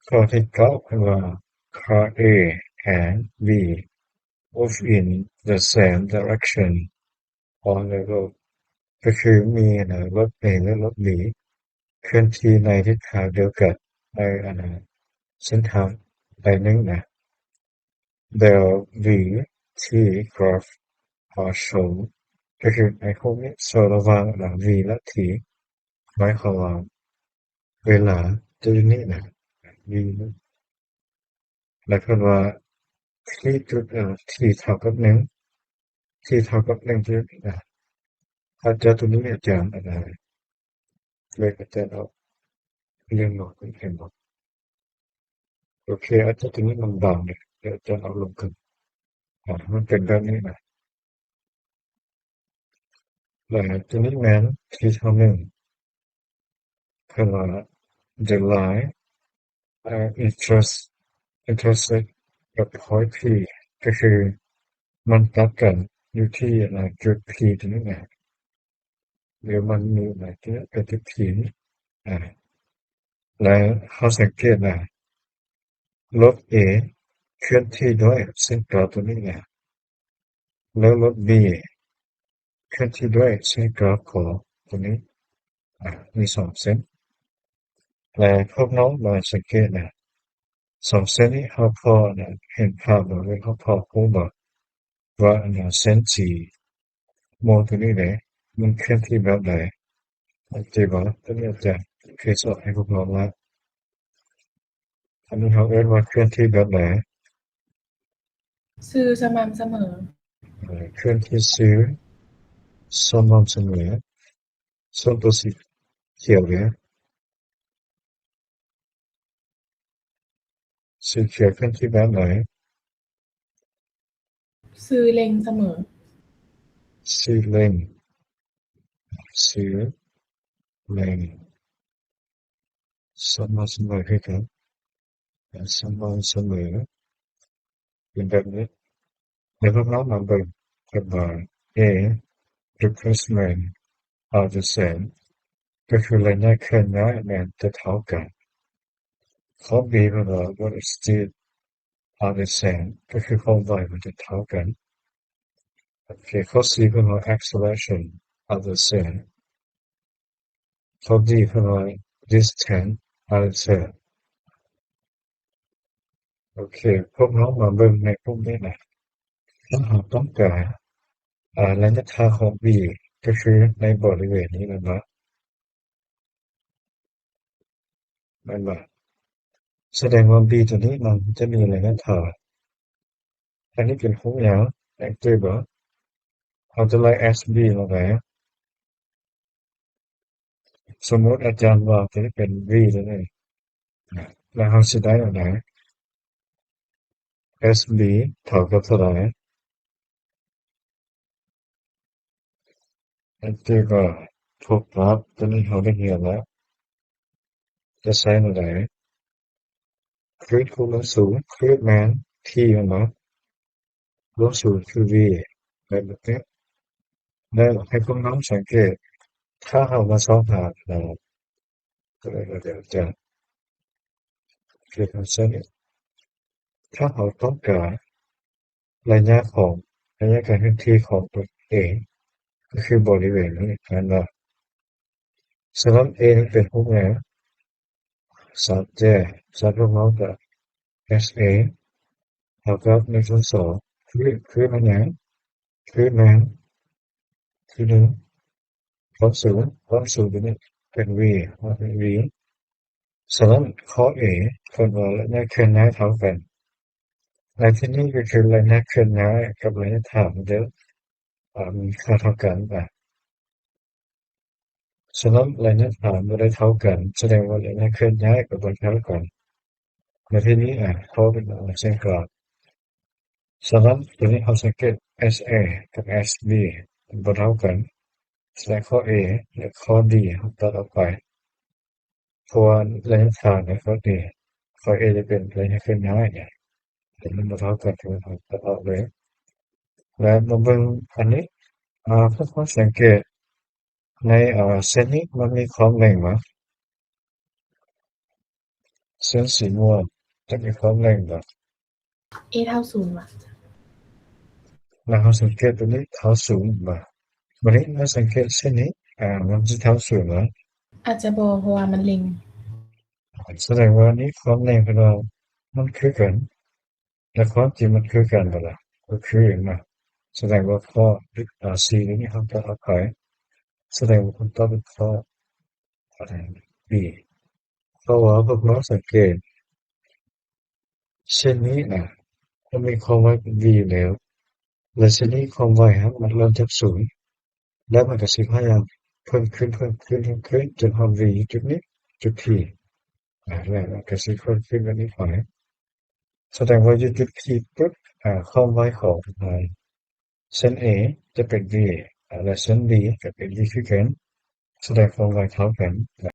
ຂໍ້ທີເກົ້າເພິ່ນວ່າ Car A and B move in the same direction on the road ກໍຄືມີນະ ລົດ A ແລະ ລົດ B ເຄື່ອນທີ່ໃນທິດທາງດຽວກັນໃນອັນນະເສັ້ນທາງໃດໜຶ່ງນະ There will be T graphs are shown ກໍຄືໃນຮູບນີ້ໂຊລະຫວ່າງ V ແລະ T ໝາຍຄວາມວ່າເວລາຢູ່ນີ້ນະ V ແລະເພິ່ນວ່າ T ຈຸດ T ເທົ່າກັບໜຶ່ງ T ເທົ່າກັບໜຶ່ງຈຸດ ອາຈານຕົວນີ້ອາຈານ ອັນໃດ ເລີຍອາຈານເອົາເລື່ອງນອກເຫັນບໍ່? ໂອເຄ ອາຈານຕົວນີ້ມັນບາງເດ ດຽວອາຈານເອົາລົງກັນ ອາ ມັນເປັນແບບນີ້ນະ ແລະຕົວນີ້ແມ່ນທີ່ເທົ່າໜຶ່ງ ເພິ່ນວ່າ the line uh, interest intersect at point P ກໍຄືມັນຕັດກັນຢູ່ທີ່ ອ່າ ຈຸດ P ຕົວນີ້ນະ ຫຼືມັນມີ ອ່າ ຈຸດ P ນີ້ ອ່າ ແລະເຮົາສັງເກດວ່າ ລົດ A ເຄື່ອນທີ່ດ້ວຍເສັ້ນກາວຕົວນີ້ນະ ແລ້ວລົດ B ເຄື່ອນທີ່ດ້ວຍເສັ້ນກາວຂອງຕົວນີ້ ອາ ມີສອງເສັ້ນ ແລະພວກນ້ອງມາສັງເກດນະ ສອງເສັ້ນນີ້ເຮົາພໍນະ ເຫັນພາບບໍ່ ຫຼືເຮົາພໍຮູ້ບໍ່ວ່າອັນນະ ເສັ້ນສີມ່ວງຕົວນີ້ເດ ມັນເຄື່ອນທີ່ແບບໃດ? ເຂົ້າໃຈບໍ່? ຕົວນີ້ອາຈານເຄີຍສອນໃຫ້ພວກນ້ອງແລ້ວ ອັນນີ້ເຮົາເອີ້ນວ່າເຄື່ອນທີ່ແບບໃດ? ຊື່ສະໝ່ຳສະເໝີ. ເອີ ເຄື່ອນທີ່ຊື່ສະໝ່ຳສະເໝີ. ສ່ວນຕົວສີຂຽວເດ? ສີຂຽວເຄື່ອນທີ່ແບບໃດ? ຊື່ເລັ່ງສະເໝີ. ຊື່ເລັ່ງ ຊື່ເລັ່ງ ສະໝ່ຳສະເໝີຄືກັນ ສະໝ່ຳສະເໝີ ເປັນແບບນີ້. ແລ້ວພວກເຮົາມາເບິ່ງກັນວ່າ A displacement are the same ກໍຄືໄລຍະເຄື່ອນຍ້າຍແມ່ນຈະເທົ່າກັນ. ຂໍ້ B ເພິ່ນວ່າ what is speed are the same ກໍຄືຄວາມໄວມັນຈະເທົ່າກັນ. ໂອເຄ ຂໍ້ C ເພິ່ນວ່າ acceleration are the same. ຂໍ້ D ເພິ່ນວ່າ distance are the same. ໂອເຄ ພວກເຮົາມາເບິ່ງໃນຮູບນີ້ນະ ຖ້າເຮົາຕ້ອງການ ອາ ໄລຍະທາງຂອງ B ກໍຄືໃນບໍລິເວນນີ້ແມ່ນບໍ່? ແມ່ນບໍ່? ສະແດງວ່າ B ຕົວນີ້ມັນຈະມີໄລຍະທາງ ອັນນີ້ເປັນຮູບຫຍັງ? ເຫັນບໍ່? ເຮົາຈະໄລ່ S B ມາໄດ້. ສົມມຸດອາຈານວ່າຕົວນີ້ເປັນ V ຕົວນີ້ ແລ້ວເຮົາຊິໄດ້ອັນໃດ? S B ເທົ່າກັບເທົ່າໃດ? ອັນທີ່ກໍພວກປາບ ຕົວນີ້ເຮົາໄດ້ຮຽນແລ້ວ ຈະໃຊ້ແນວໃດ? ຄືດຄູນລວມສູງ ຄືດແມ່ນ T ແມ່ນບໍ່? ລວມສູງຄື V ແມ່ນບໍ່? ແລ້ວໃຫ້ພວກນ້ອງສັງເກດ ຖ້າເຮົາມາຊອກຫາ ກໍໄດ້ ດຽວຈະ ຄືເຮົາໃຊ້ ຖ້າເຮົາຕ້ອງການໄລຍະຂອງ ໄລຍະການເຄື່ອນທີ່ຂອງຕົວເອງ ກໍຄືບໍລິເວນນີ້ ແມ່ນບໍ່? ສະນັ້ນ A ນີ້ເປັນຮູບຫຍັງ? ສາມແຈ ສະນັ້ນພວກເຮົາກໍ S A ເທົ່າກັບ ໜຶ່ງສ່ວນສອງ ຄື ຄືແມ່ນຫຍັງ? ຄືແມ່ນ ຄືໜຶ່ງ ຄວາມສູງ ຄວາມສູງຕົວນີ້ເປັນ V ເຮົາເປັນ V. ສະນັ້ນຂໍ້ A ເພິ່ນວ່າໄລຍະເຄື່ອນຍ້າຍເທົ່າກັນ ໃນທີ່ນີ້ກໍຄືໄລຍະເຄື່ອນຍ້າຍກັບໄລຍະຖາມເດີ ອາ ມີຄ່າເທົ່າກັນນະ. ສະນັ້ນໄລຍະຖາມບໍ່ໄດ້ເທົ່າກັນ ສະແດງວ່າໄລຍະເຄື່ອນຍ້າຍກໍບໍ່ເທົ່າກັນ ໃນທີ່ນີ້ ອາ ເພາະເປັນເສັ້ນກາງ. ສະນັ້ນຕົວນີ້ເຮົາສັງເກດ S A ກັບ S B ບໍ່ເທົ່າກັນ ສະນັ້ນຂໍ້ A ແລະ ຂໍ້ D ເຮົາຕັດອອກໄປ ເພາະວ່າໄລຍະທາງໃນຂໍ້ D ຂໍ້ A ຈະເປັນໄລຍະເຄື່ອນຍ້າຍ ແຕ່ມັນບໍ່ເທົ່າກັນ ເຮົາຕັດອອກເລີຍ. ແລະ ມາເບິ່ງອັນນີ້ ອາ ພວກເຮົາສັງເກດ ໃນ ອາ ເສັ້ນນີ້ມັນມີຄວາມເລັ່ງບໍ່? ເສັ້ນສີມ່ວງຈະມີຄວາມເລັ່ງບໍ່? ເອເທົ່າສູນຫວາ? ແລ້ວເຮົາສັງເກດຕົວນີ້ເທົ່າສູນແມ່ນບໍ່? ບັດນີ້ມາສັງເກດເສັ້ນນີ້ ອາ ມັນຊິເທົ່າສູນຫວາ? ອາດຈະບໍ່ ເພາະວ່າມັນເລັ່ງ. ສະແດງວ່ານີ້ຄວາມເລັ່ງຂອງເຮົາມັນຄືກັນ ແລະ ຄວາມຈິງມັນຄືກັນບໍ່ລະ? ກໍຄືແມ່ນບໍ່? ສະແດງວ່າຂໍ້ ອາ C ນີ້ເຮົາຕັດອອກໄປ. ສະແດງວ່າຄຳຕອບເປັນຂໍ້ B. ເພາະວ່າພວກເຮົາສັງເກດ ເສັ້ນນີ້ນະ ມັນມີຄວາມໄວເປັນ v ຢູ່ແລ້ວ ແລະ ເສັ້ນນີ້ຄວາມໄວຫັ້ນມັນເລີ່ມຈາກສູນ ແລ້ວມັນກໍຊິພະຍາຍາມເພີ່ມຂຶ້ນ ເພີ່ມຂຶ້ນ ເພີ່ມຂຶ້ນ ຈົນຮອດ v ຢູ່ຈຸດນີ້ ຈຸດ P ອາ ແລ້ວມັນກໍຊິເພີ່ມຂຶ້ນແບບນີ້ໄປ. ສະແດງວ່າຢູ່ຈຸດ P ປຶບ ອາ ຄວາມໄວຂອງ ອາ ເສັ້ນ A ຈະເປັນ v ອາ ແລະ ເສັ້ນ B ກໍເປັນ v ຄືກັນ. ສະແດງຄວາມໄວເທົ່າກັນ.